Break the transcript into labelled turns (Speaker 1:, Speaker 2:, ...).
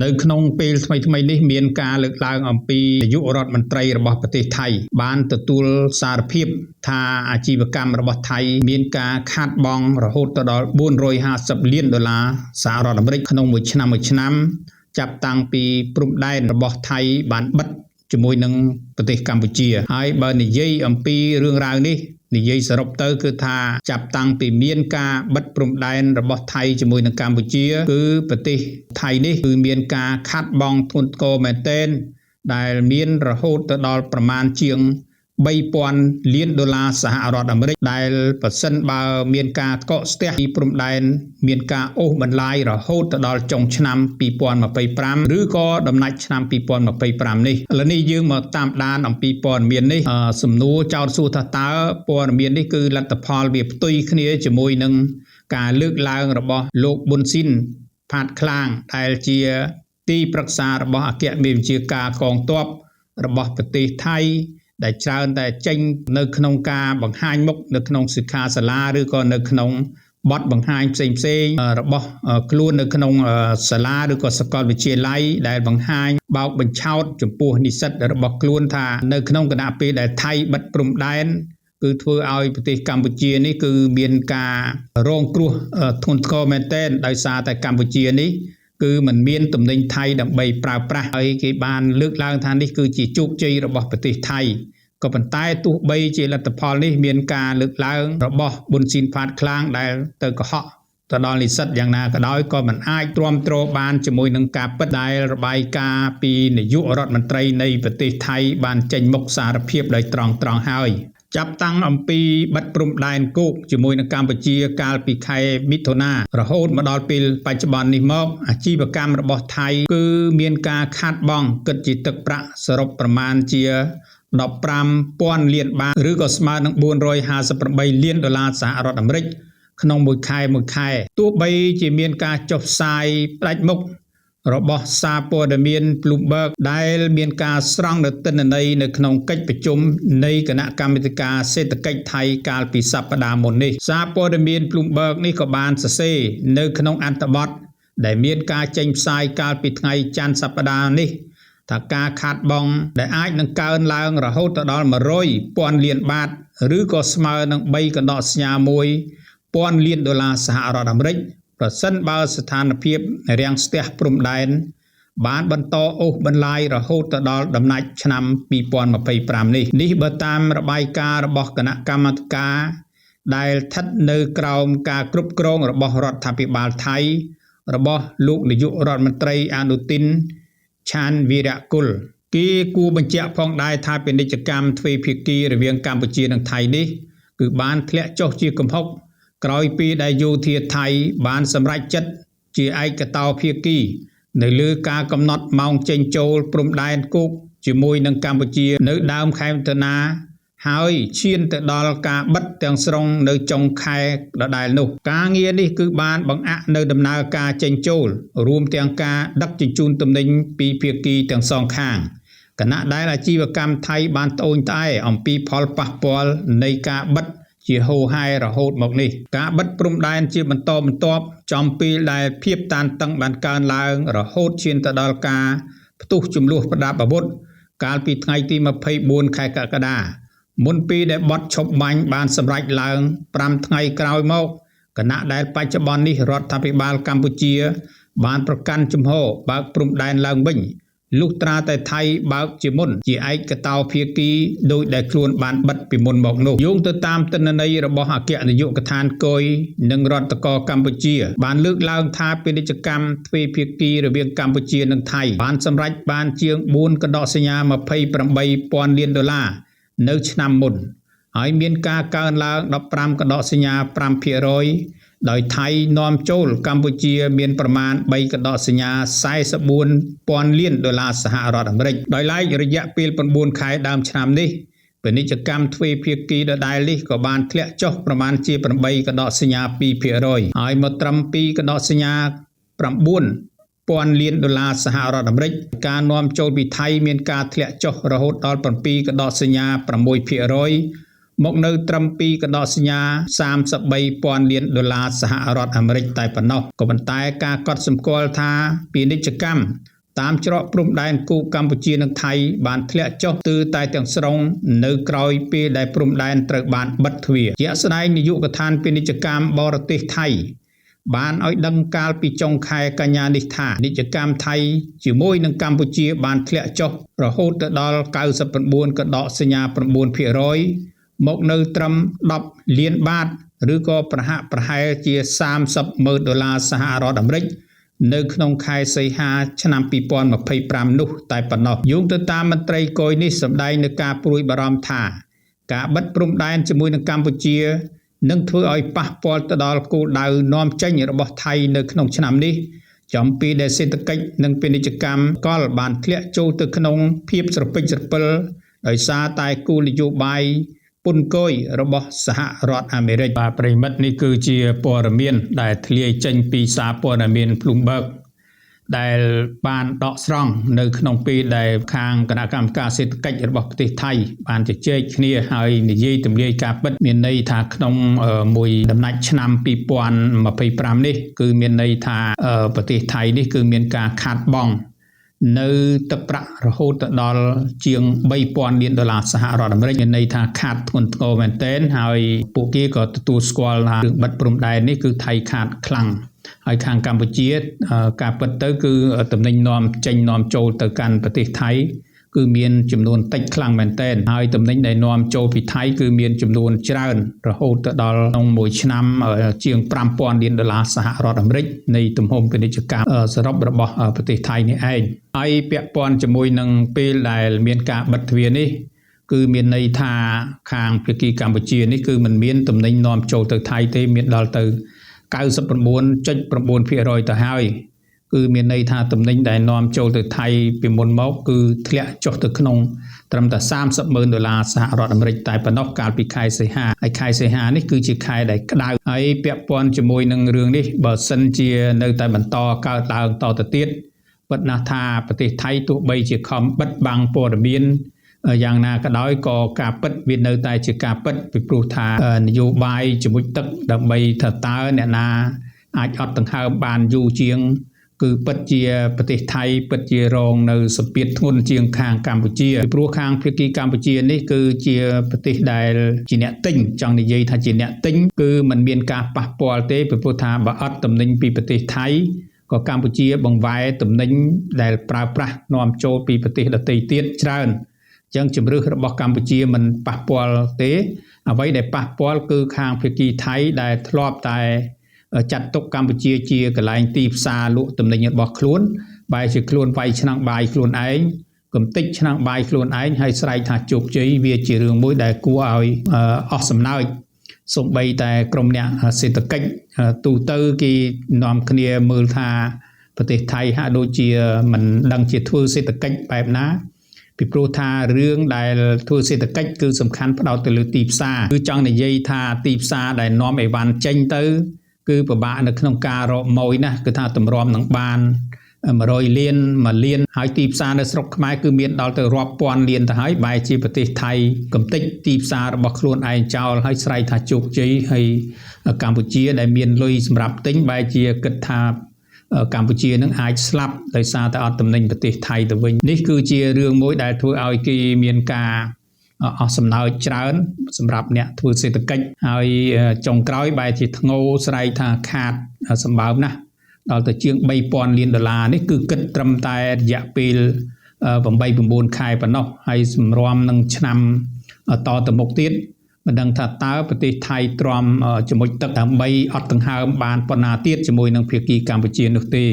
Speaker 1: នៅក្នុងពេលថ្មីៗនេះមានការលើកឡើងអំពីនាយករដ្ឋមន្ត្រីរបស់ប្រទេសថៃបានទទួលសារភាពថាអាជីវកម្មរបស់ថៃមានការខាតបង់រហូតទៅដល់450លានដុល្លារសហរដ្ឋអាមេរិកក្នុងមួយឆ្នាំមួយឆ្នាំចាប់តាំងពីព្រំដែនរបស់ថៃបានបិទជាមួយនឹងប្រទេសកម្ពុជាហើយបើនិយាយអំពីរឿងរ៉ាវនេះនិយាយសរុបទៅគឺថាចាប់តាំងពីមានការបិទព្រំដែនរបស់ថៃជាមួយនឹងកម្ពុជាគឺប្រទេសថៃនេះគឺមានការខាតបង់ធ្ងន់ធ្ងរមែនទែនដែលមានរហូតទៅដល់ប្រមាណជាង3000លានដុល្លារសហរដ្ឋអាមេរិកដែលប្រសិនបើមានការកកស្ទះពីព្រំដែនមានការអូសបន្លាយរហូតទៅដល់ចុងឆ្នាំ2025ឬក៏ដំណាច់ឆ្នាំ2025នេះឥឡូវនេះយើងមកតាមដានអំពីព័ត៌មាននេះសំណួរចោទសួរថាតើព័ត៌មាននេះគឺលទ្ធផលវាផ្ទុយគ្នាជាមួយនឹងការលើកឡើងរបស់លោកប៊ុនស៊ីនផាតខ្លាងដែលជាទីប្រឹក្សារបស់អគ្គមេបញ្ជាការកងទ័ពរបស់ប្រទេសថៃដែលច្រើនតែចេញនៅក្នុងការបង្ហាញមុខនៅក្នុងសិក្ខាសាលាឬក៏នៅក្នុងបទបង្ហាញផ្សេងផ្សេងរបស់ខ្លួននៅក្នុងសាលាឬក៏សាកលវិទ្យាល័យដែលបង្ហាញបោកបញ្ឆោតចំពោះនិស្សិតរបស់ខ្លួនថានៅក្នុងគណៈពេលដែលថៃបិទព្រំដែនគឺធ្វើឲ្យប្រទេសកម្ពុជានេះគឺមានការរងគ្រោះធ្ងន់ធ្ងរមែនទែនដោយសារតែកម្ពុជានេះគឺมันមានទំនិញថៃដើម្បីប្រើប្រាស់ហើយគេបានលើកឡើងថានេះគឺជាជោគជ័យរបស់ប្រទេសថៃក៏ប៉ុន្តែទោះបីជាលទ្ធផលនេះមានការលើកឡើងរបស់ប៊ុនស៊ីនផាតខ្លាងដែលទៅកុហកទៅដល់និស្សិតយ៉ាងណាក៏ដោយក៏មិនអាចទ្រាំទ្របានជាមួយនឹងការពិតដែលរបាយការណ៍ពីនាយករដ្ឋមន្ត្រីនៃប្រទេសថៃបានចេញមុខសារភាពដោយត្រង់ៗហើយចាប់តាំងអំពីបិទព្រំដែនគោកជាមួយនឹងកម្ពុជាកាលពីខែមិថុនារហូតមកដល់ពេលបច្ចុប្បន្ននេះមកអាជីវកម្មរបស់ថៃគឺមានការខាតបង់គិតជាទឹកប្រាក់សរុបប្រមាណជា15,000លានបាតឬក៏ស្មើនឹង458លានដុល្លារសហរដ្ឋអាមេរិកក្នុងមួយខែមួយខែទោះបីជាមានការចុះផ្សាយផ្ដាច់មុខរបស់សារព័ត៌មាន Bloomberg ដែលមានការស្រង់នូវទិន្នន័យនៅក្នុងកិច្ចប្រជុំនៃគណៈកម្មាធិការសេដ្ឋកិច្ចថៃកាលពីសប្តាហ៍មុននេះសារព័ត៌មាន Bloomberg នេះក៏បានសរសេរនៅក្នុងអត្ថបទដែលមានការចេញផ្សាយកាលពីថ្ងៃច័ន្ទសប្តាហ៍នេះថាការខាតបង់ដែលអាចនឹងកើនឡើងរហូតទៅដល់100,000លានបាតឬក៏ស្មើនឹង3.1ពាន់លានដុល្លារសហរដ្ឋអាមេរិកប្រសិនបើស្ថានភាពរាំងស្ទះព្រំដែនបានបន្តអូសបន្លាយរហូតទៅដល់ដំណាច់ឆ្នាំ2025នេះនេះបើតាមរបាយការណ៍របស់គណៈកម្មាធិការដែលស្ថិតនៅក្រោមការគ្រប់គ្រងរបស់រដ្ឋាភិបាលថៃរបស់លោកនាយករដ្ឋមន្ត្រីអនុទិនឆានវីរគុលគេគួរបញ្ជាក់ផងដែរថាពាណិជ្ជកម្មទ្វេភាគីរវាងកម្ពុជានិងថៃនេះគឺបានធ្លាក់ចុះជាគំហុកក្រោយពីដែលយោធាថៃបានសម្រេចចិត្តជាឯកតោភាគីនៅលើការកំណត់ម៉ោងចេញចូលព្រំដែនគោកជាមួយនឹងកម្ពុជានៅដើមខែមិថុនាហើយឈានទៅដល់ការបិទទាំងស្រុងនៅចុងខែដដែលនោះការងារនេះគឺបានបង្អាក់នៅដំណើរការចេញចូលរួមទាំងការដឹកជញ្ជូនទំនិញពីភាគីទាំងសងខាងខណៈដែលអាជីវកម្មថៃបានត្អូញត្អែអំពីផលប៉ះពាល់នៃការបិទជាហូរហែរហូតមកនេះការបិទព្រំដែនជាបន្តបន្ទាប់ចំពេលដែលភាពតានតឹងបានកើនឡើងរហូតឈានទៅដល់ការផ្ទុះជម្លោះប្រដាប់អាវុធកាលពីថ្ងៃទី24ខែកក្កដាមុនពេលដែលបទឈប់បាញ់បានសម្រេចឡើង5ថ្ងៃក្រោយមកខណៈដែលបច្ចុប្បន្ននេះរដ្ឋាភិបាលកម្ពុជាបានប្រកាន់ជំហរបើកព្រំដែនឡើងវិញលុះត្រាតែថៃបើកជាមុនជាឯកតោភាគីដោយដែលខ្លួនបានបិទពីមុនមកនោះយោងទៅតាមទិន្នន័យរបស់អគ្គនាយកដ្ឋានគយនិងរដ្ឋកោកម្ពុជាបានលើកឡើងថាពាណិជ្ជកម្មទ្វេភាគីរវាងកម្ពុជានិងថៃបានសម្រេចបានជាង4.28ពាន់លានដុល្លារនៅឆ្នាំមុនហើយមានការកើនឡើង15.5%ដោយថៃនាំចូលកម្ពុជាមានប្រមាណ3.44ពាន់លានដុល្លារសហរដ្ឋអាមេរិកដោយឡែករយៈពេល9ខែដើមឆ្នាំនេះពាណិជ្ជកម្មទ្វេភាគីដដែលនេះក៏បានធ្លាក់ចុះប្រមាណជា8.2%ហើយមកត្រឹម2.9ពាន់លានដុល្លារសហរដ្ឋអាមេរិកការនាំចូលពីថៃមានការធ្លាក់ចុះរហូតដល់7.6% មកនៅត្រឹម2កណ្ដោសញ្ញា33ពាន់លានដុល្លារសហរដ្ឋអាមេរិកតែប៉ុណ្ណោះក៏ប៉ុន្តែការកត់សម្គាល់ថាពាណិជ្ជកម្មតាមច្រកព្រំដែនគោកកម្ពុជានិងថៃបានធ្លាក់ចុះទើតែទាំងស្រុងនៅក្រោយពេលដែលព្រំដែនត្រូវបានបិទទ្វារជាក់ស្ដែងនាយកដ្ឋានពាណិជ្ជកម្មបរទេសថៃបានឲ្យដឹងកាលពីចុងខែកញ្ញានេះថាពាណិជ្ជកម្មថៃជាមួយនឹងកម្ពុជាបានធ្លាក់ចុះរហូតទៅដល់99កដកសញ្ញា9%មកនៅត្រឹម10លានបាតឬក៏ប្រហាក់ប្រហែលជា30ម៉ឺនដុល្លារសហរដ្ឋអាមេរិកនៅក្នុងខែសីហាឆ្នាំ2025នោះតែប៉ុណ្ណោះយោងទៅតាមមន្ត្រីគយនេះសម្ដែងនៅការព្រួយបារម្ភថាការបិទព្រំដែនជាមួយនឹងកម្ពុជានឹងធ្វើឲ្យប៉ះពាល់ទៅដល់គោលដៅនាំចេញរបស់ថៃនៅក្នុងឆ្នាំនេះចំពីដែលសេដ្ឋកិច្ចនិងពាណិជ្ជកម្មកលបានធ្លាក់ចូលទៅក្នុងភាពស្រពេចស្រពិលដោយសារតែគោលនយោបាយពន្ធគយរបស់សហរដ្ឋអាមេរិកបាទប្រិយមិត្តនេះគឺជាព័ត៌មានដែលធ្លាយចេញពីសារព័ត៌មាន Bloomberg ដែលបានដកស្រង់នៅក្នុងពេលដែលខាងគណៈកម្មការសេដ្ឋកិច្ចរបស់ប្រទេសថៃបានជជែកគ្នាហើយនិយាយទម្លាយការពិតមានន័យថាក្នុងមួយដំណាច់ឆ្នាំ2025នេះគឺមានន័យថាប្រទេសថៃនេះគឺមានការខាតបង់នៅទឹកប្រាក់រហូតទៅដល់ជាង3000លានដុល្លារសហរដ្ឋអាមេរិកមានន័យថាខាតធ្ងន់ធ្ងរមែនទែនហើយពួកគេក៏ទទួលស្គាល់ថារឿងបិទព្រំដែននេះគឺថៃខាតខ្លាំងហើយខាងកម្ពុជាការពិតទៅគឺតំណែងនាំចេញនាំចូលទៅកាន់ប្រទេសថៃគឺមានចំនួនតិចខ្លាំងមែនទែនហើយតំណែងដែលនាំចូលពីថៃគឺមានចំនួនច្រើនរហូតទៅដល់ក្នុងមួយឆ្នាំជាង5000លានដុល្លារសហរដ្ឋអាមេរិកនៃទំហំពាណិជ្ជកម្មសរុបរបស់ប្រទេសថៃនេះឯងហើយពាក់ព័ន្ធជាមួយនឹងពេលដែលមានការបិទទ្វារនេះគឺមានន័យថាខាងភាគីកម្ពុជានេះគឺមិនមានតំណែងនាំចូលទៅថៃទេមានដល់ទៅ 99.9% ទៅហើយគឺមានន័យថាតំណែងដែលនាំចូលទៅថៃពីមុនមកគឺធ្លាក់ចុះទៅក្នុងត្រឹមតែ30ម៉ឺនដុល្លារសហរដ្ឋអាមេរិកតែប៉ុណ្ណោះកាលពីខែសីហាហើយខែសីហានេះគឺជាខែដែលក្តៅហើយពាក់ព័ន្ធជាមួយនឹងរឿងនេះបើសិនជានៅតែបន្តកើតឡើងតទៅទៀតពិតណាស់ថាប្រទេសថៃទោះបីជាខំបិទបាំងព័ត៌មានយ៉ាងណាក៏ដោយក៏ការពិតវានៅតែជាការពិតពីព្រោះថានយោបាយជាមួយទឹកដើម្បីថាតើអ្នកណាអាចអត់ដង្ហើមបានយូរជាងគឺពិតជាប្រទេសថៃពិតជារងនៅសម្ពាធធ្ងន់ជាងខាងកម្ពុជាពីព្រោះខាងភាគីកម្ពុជានេះគឺជាប្រទេសដែលជាអ្នកទិញចង់និយាយថាជាអ្នកទិញគឺมันមានការប៉ះពាល់ទេពីព្រោះថាបើអត់ទំនិញពីប្រទេសថៃក៏កម្ពុជាបង្វែរទំនិញដែលប្រើប្រាស់នាំចូលពីប្រទេសដទៃទៀតច្រើនចឹងជំរឿសរបស់កម្ពុជាមិនប៉ះពាល់ទេអ្វីដែលប៉ះពាល់គឺខាងភាគីថៃដែលធ្លាប់តែចាត់ទុកកម្ពុជាជាកន្លែងទីផ្សារលក់ទំនិញរបស់ខ្លួនបែរជាខ្លួនវាយឆ្នាំងបាយខ្លួនឯងកំតិចឆ្នាំងបាយខ្លួនឯងហើយស្រែកថាជោគជ័យវាជារឿងមួយដែលគួរឲ្យអស់សំណើចសូម្បីតែក្រុមអ្នកសេដ្ឋកិច្ចទូទៅគេនាំគ្នាមើលថាប្រទេសថៃហាក់ដូចជាមិនដឹងជាធ្វើសេដ្ឋកិច្ចបែបណាពីព្រោះថារឿងដែលធ្វើសេដ្ឋកិច្ចគឺសំខាន់ផ្ដោតទៅលើទីផ្សារគឺចង់និយាយថាទីផ្សារដែលនាំអីវ៉ាន់ចេញទៅគឺពិបាកនៅក្នុងការរកម៉ួយណាស់គឺថាតម្រាំនឹងបាន100លាន1លានហើយទីផ្សារនៅស្រុកខ្មែរគឺមានដល់ទៅរាប់ពាន់លានទៅហើយបែរជាប្រទេសថៃកំទេចទីផ្សាររបស់ខ្លួនឯងចោលហើយស្រែកថាជោគជ័យហើយកម្ពុជាដែលមានលុយសម្រាប់ទិញបែរជាគិតថាកម្ពុជានឹងអាចស្លាប់ដោយសារតែអត់ទំនិញប្រទេសថៃទៅវិញនេះគឺជារឿងមួយដែលធ្វើឲ្យគេមានការអស់សំណើចច្រើនសម្រាប់អ្នកធ្វើសេដ្ឋកិច្ចហើយចុងក្រោយបែរជាធ្ងោស្រែកថាខាតសម្បើមណាស់ដល់ទៅជាង3000លានដុល្លារនេះគឺគិតត្រឹមតែរយៈពេល8 9ខែប៉ុណ្ណោះហើយសម្រាមនឹងឆ្នាំតទៅមុខទៀតមិនដឹងថាតើប្រទេសថៃទ្រាំជាមួយទឹកដើម្បីអត់ដង្ហើមបានប៉ុណ្ណាទៀតជាមួយនឹងភាគីកម្ពុជានោះទេ